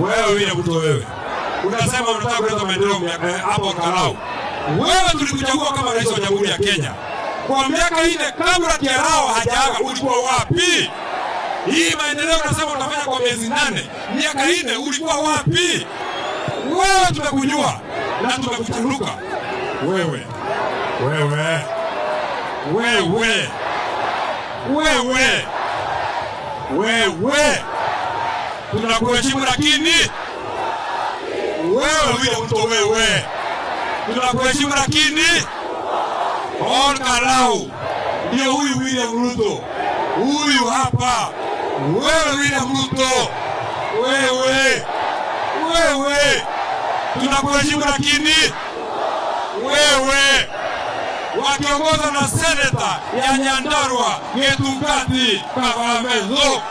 Wewe William Ruto, wewe unasema unataka kuleta maendeleo hapo Olkalou. Wewe tulikuchagua kama rais wa Jamhuri ya Kenya kwa miaka 4 kabla Kiarao hajaaga, ulikuwa wapi? Hii maendeleo unasema utafanya kwa miezi 8, miaka 4 ulikuwa wapi? Wewe tumekujua na tumekuchanuka. Wewe, wewe, wewe, wewe, wewe, tunakuheshimu lakini wewe William Ruto, wewe tunakuheshimu lakini Olkalou ndio huyu William Ruto, huyu hapa. Wewe William Ruto, wewe, wewe tunakuheshimu lakini wewe, wakiongozwa na seneta ya Nyandarua Gitungati Kavalamezo.